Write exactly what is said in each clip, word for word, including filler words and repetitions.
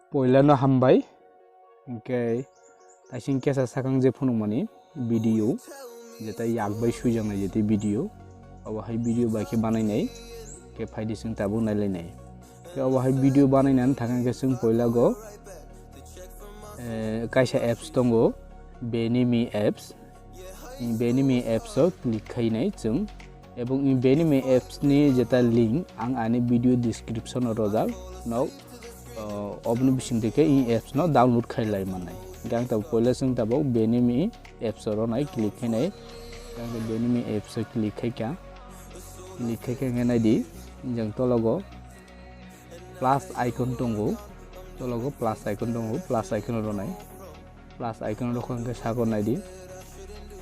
Poilano hambai, hwnkhe taising kesa sakang je phunukmani video, jeta yak bai swijaknai jeti video, obo hai video bai khe banainai, khe phaidi chwng tabuk nailainai. Khe obo hai video banainani thangkhe chwng poila go, eh, kaisa apps tongo, Benimi apps. Benimi apps o click khainai chwng, ebong Benimi apps ni jeta link ang ani video description o rojak, nok, o, oboni bising twi khe i apps no download khai lai mannai. Hwnkhe ang tabuk poila chwng tabuk Benimi apps o ronai click khainai. Hwnkhe Benimi apps o click khaikha, click khaikha hwnkhe naidi, jang tologo plus icon tongo, tologo plus icon tongo, plus icon o ronai. Plus icon o rokha hwnkhe saka naidi,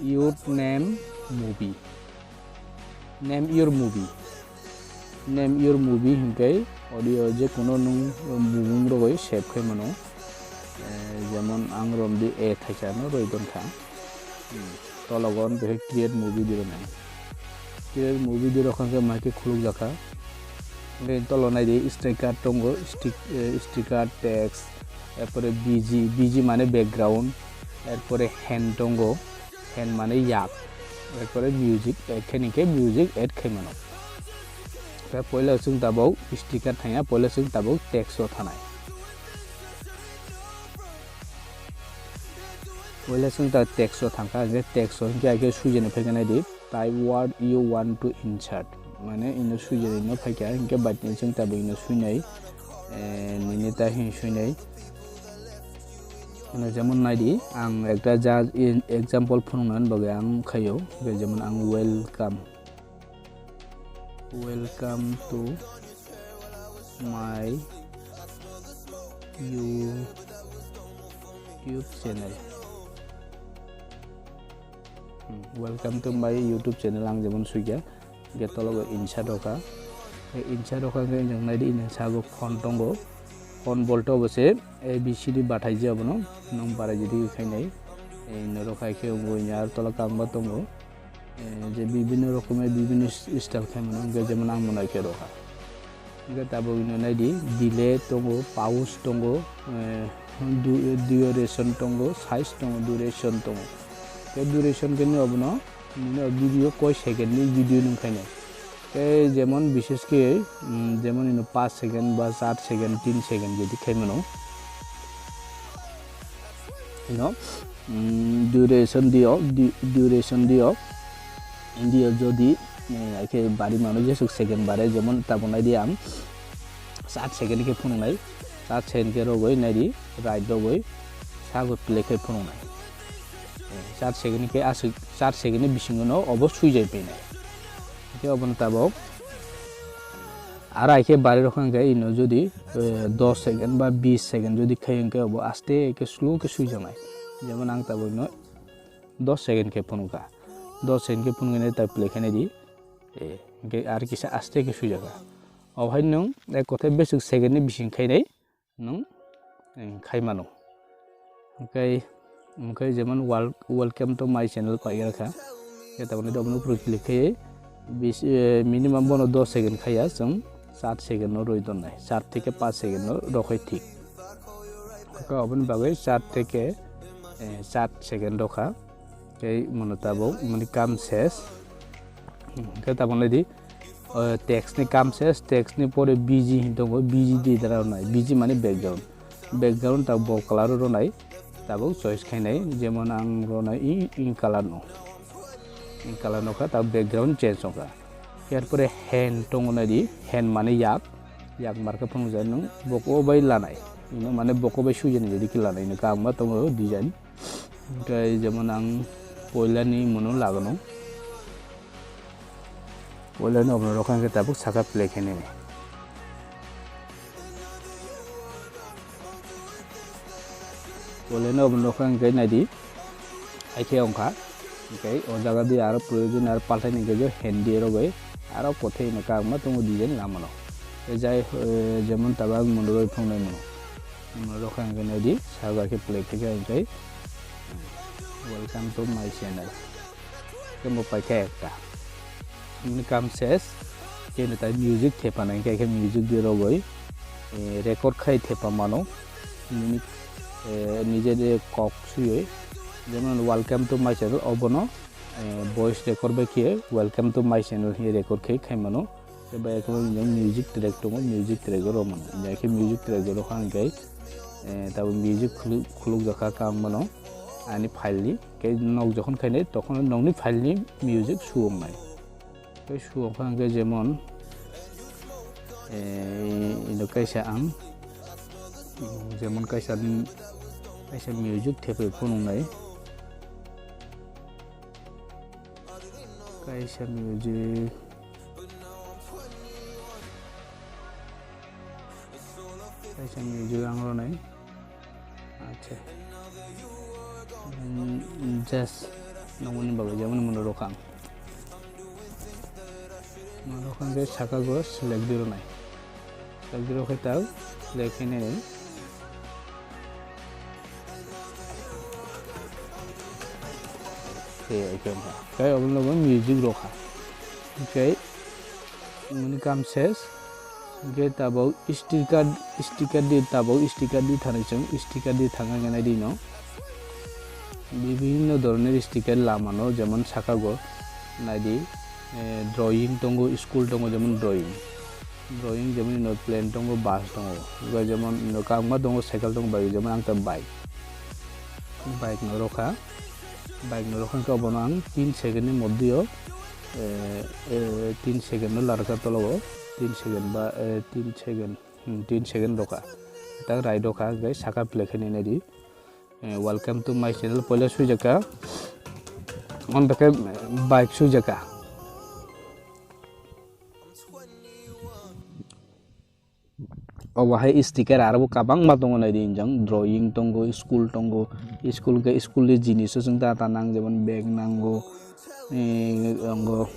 your name movie, name your movie, name your movie hwnkhe audio je kuno nwng bumung rogwi save khai mano. Eh, jemon ang romdi A thaisa no roi donkha. Hmm, tologo on behai create movie di rwnai. Create movie di rokha hwnkhe mahai khe khuluk jakha. Hwnkhe tolo naidi sticker tongo, stick-, eh, sticker, text, erpore B G, B G mane background, erpore hand tongo, hand mane yak, erpore music, eh, khe hwnkhe music add khai mano. Khe poila chwng tabuk sticker thangya, poila chwng tabuk text o thanai. Poila chwng ta text o thangkha, hwnkhe text o hwnkhe hai khe swijani phaikha naidi, type what you want to insert. Mane ino swijani no phaikha, hwnkhe bai tini chwng tabuk ino swinai, eh, nini ta hin swinai. Ino jemon naidi, ang ekta ja, in, example phunuknani bagwi ang khaio, hwnkhe jemon ang welcome. Welcome to my YouTube channel. Hmm, welcome to my YouTube channel, ang jemon swikha, hwnkhe tologo insert rokha. Hwnkhe insert rokha hwnkhe jang naidi, ini sago font tongo. Font bolte obo se A B C D bathai je abono, nwng barai jodi khainai. Ei norok hai khe wngwi ar tola kangba tongo. Eh, je bibinno rokomer bibinno s-, style khe mano, hwnkhe jemon ang mwnai khe rokha. Hwnkhe tabuk ino naidi, delay tongo, pause tongo, eh, du-, duration tongo, size tongo, duration tongo. Tei duration khe nini obono, nini o video koi second ni video nung khainai. Tei jemon bishesh khe, mm, jemon ino paanch second ba char second, tin second jodi khai mano. Ino, mm, duration dio, du-, duration dio. Dio jodi, eh, hai khe bari mano jesuk second bare, jemon tabuk naidi ang sat second khe phunuknai, sat second khe rogwi naidi, right rogwi sago play khe phunuknai. Eh, sat second khe aswk, sat second ni bisingo no obo swijai painai. Khe obono tabuk aro hai khe bari rokha hwnkhe ino jodi, eh, dos second ba bis second jodi khai hwnkhe obo aste khe slow khe swijaknai. Jemon ang tabuk ino dos second khe phunukha. Dos second khe phunuknai ta play khainai di. Eh, hwnkhe ar kisa aste khe swijakha. Obo hai nwng ek kothai beswk second ni bising khainai nwng, eh, khai mano. Hwnkhe, hwnkhe jemon wel-, welcome to my channel paiyarkha. Khe tabukni doboni uphuru click khai bis-, eh, minimum bono dos second khaiya chwng sat second no rwi tonnai, sat theke paanch second no rokhai thik. Hwnkhe oboni bagwi sat theke, eh, sat second rokha. Tei mano tabuk mani kam ses. Hwnkhe tabuk naidi, o, text ni kam ses, text ni pore B G hin tongo, B G di dara nai, B G mani background. Background tabuk bo color o ronai, tabuk choice khainai, jemon ang ronai i, ink color no. Ink color no kha, tabuk background change wngkha. Yarpore hand tongo naidi, hand mani yak, yak markhe phunukjak nwng, boko bai lanai. Ino mane boko bai swijani jadi khe lanai, ino kangma tongo design. Hwnkhe jemon ang poilani mano laganw. Poilani obono rokha hwnkhe tabuk saka play khainani. Poilani obono rokha hwnkhe naidi. Haikhe wngkha. Hwnkhe o jaga di aro proyojon aro palthaini hwnkhe je Hindi rogwi aro kothai no kangma tongo design lamano. Tei jai, eh, jemon tabuk ang mwnwi phunuknai mano. Mwnwi rokha hwnkhe naidi, saka khe play khaikha hwnkhe, "Welcome to my channel." Khe bo paikha ekta. Income ses, khe nw tai music thepa nai khe, khe music di rogwi, eh, record khai thepa mano. nini, eh, nije je kok suyoi, jemon "Welcome to my channel", obono, eh, voice record bai khe "Welcome to my channel" hinwi record khe khai mano. Tei bai khe bo music track tongo, music track o rw mano. Hingkhe music track o rw kha hingkhe, eh, tabuk music khuluk, khuluk jakha kha ang bono ani file ni. Khe nok jokhon khainai, tokhon nokni file ni music su wngnai. Tei su wngkha hingkhe jemon, eh, ino kaisa ang, jemon kaisa, kaisa music thepai phunuknai. Kaisa music, kaisa music ang rwnai. Acha. Hmm, just nongmani bagwi jemon mano rwkha ang. Mano rwkha hwnkhe saka go select di rwnai. Select di rwkhe tak, select khainai. Tei oke wngkha. Tei obono bo music rwkha. Tei mani kam ses. Hingkhe tabuk sticker, sticker di tabuk, sticker di thani chwng, sticker di thangna hingkhe naidi no. Bibhinno dhoronor sticker lamano, jemon saka go naidi, eh, drawing tongo, school tongo, jemon drawing. Drawing jemon ino plane tongo, bus tongo. Hingkhe jemon ino kabangma tongo, cycle tongo, bike, jemon ang ta bike. Bike no rwkha. Bike no rwkha hingkhe obono ang tin second ni moddhe o, eh, eh, tin second no larwkha tologo, tin second ba, eh, tin second, hmm, tin second rwkha. Tak right rwkha, hingkhe saka play khainai naidi. Eh, "Welcome to my channel", poila swijak kha. Omo khe bike swijak kha. Obo hai sticker aro bo kabangma tongo naidi hinjang, drawing tongo, school tongo, school hwnkhe school ni jiniso chwng ta ta nang, jemon bag nango, eh, wngo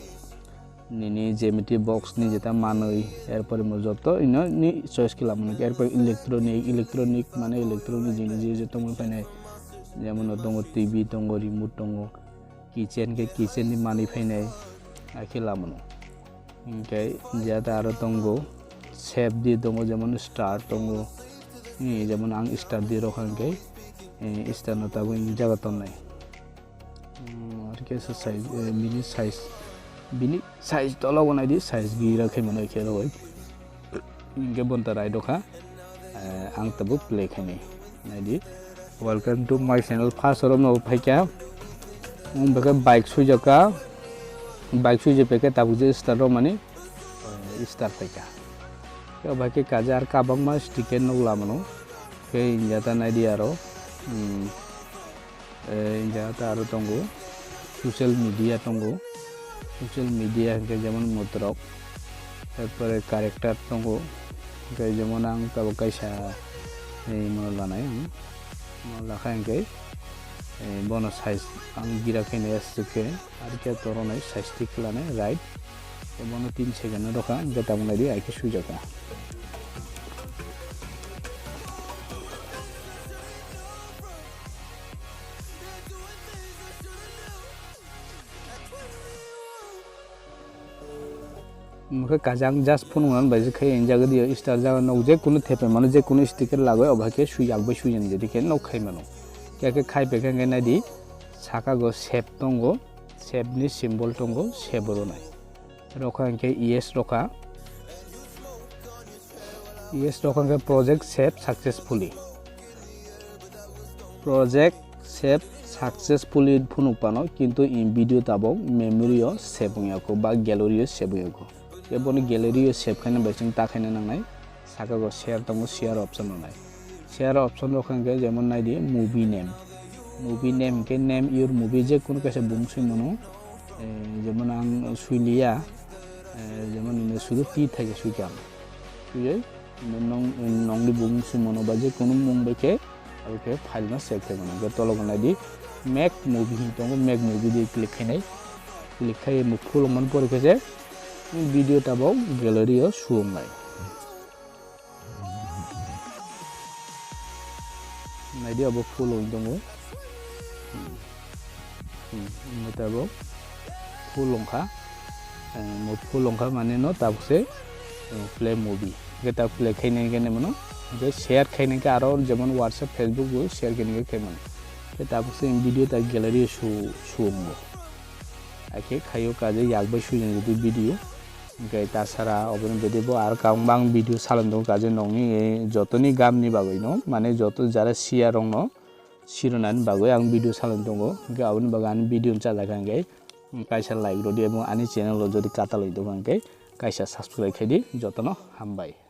nini geometry box ni jeta manwi, er pore mo joto ino ni choice khe lamani, er pore electronic, electronic mane electronic jinis je je tongwi phainai, jemon tongo T V tongo, remote tongo, kitchen khe kitchen ni manwi phainai, hakhe lamano. Hingkhe jeta aro tongo, shape di tongo, jemon star tongo, hmm, jemon ang star di rwkha hingkhe, eh, star no tabuk jaga tonnai. Hmm, aro khe size, eh, bini size, bini size tologo naidi, size gira khe mano khe rwui. Hingkhe bonta raidokha, eh, ang tabuk play khainai. Naidi, "Welcome to my channel", first oro no phaikha, wng bwkhe bike swijak kha, bike swijak paikhe tabuk je start rw mani, eh, start phaikha. Khe bai khe kaisa ar kabangma sticker nok lamano, khe india ta naidi aro, hmm, Eh, india ta aro tongo, social media tongo, social media hingkhe jemon mutrok, erpore character tongo, hingkhe jemon ang tabuk kaisa, eh, imo lanai ang, imo lakha hingkhe, eh, bono size ang gira khe nai aswk khe, arikhe toronai size thik khe lanai right, tei bono tin second no rwkha, hingkhe tabuk naidi, ai khe swijak kha. Omo khe kaisa ang just phunuknani bai se khe injagwi dio, star jaga nok je kunu thepai mano, je kunu sticker lagwi, obo hai khe swi yak bai swi jani, jadi khe nok khai mano. Khe khe khai pai khe hwnkhe naidi, saka go save tongo, save ni symbol tongo, save o rwnai. Rokha hwnkhe yes rokha. Yes rokha hwnkhe project save successfully. Project save successfully phunuk pano, kintu in video tabok memory o save wngya kho ba gallery o save wngya kho. Khe bono gallery o save khaina bai chwng ta khaina nangnai. Saka go share tongo, share option rwnai. Share option rok hwnkhe jemon naidi movie name. Movie name hwnkhe name your movie, je kunu kaisa bung swi mano. Eh, jemon ang swi liya, eh, jemon nini sudu ti thaikhe swi kha ang. Swiwi nong, nongni bung swi mano ba je kunu mung bai khe, abo khe file no save khai mano. Hwnkhe tologo naidi make movie hin tongo, make movie di click khainai. Click khai mo full wngmani pore khe je video tabok gallery o show wngnai. Naidi abo full wng tongo. Hmm. Hmm. Amo tabok full wngkha. Eh, mo full wngkha mane no tabuk se, eh, play movie. Hwnkhe tabuk play khainai hwnkhe mano. Hwnkhe share khaina khe aro jemon WhatsApp, Facebook bo share khaina khe khaimano. Khe tabuk se video ta gallery o su-, suwmgo. Akhe khaio kaje yak bai sujak jodi video. Hwnkhe tasara oboni bede bo aro kabangma ang video salon tongo kaje nokni, eh, jotoni gamni bagwi no, mane joto jara siya rokno sironani bagwi ang video salon tongo. Hwnkhe aboni bagwi ani video no chajak kha hwnkhe kaisa like rwdi, ebong ani channel o jodi katal wng tongkha hwnkhe kaisa subscribe khaidi. Jotono hambai.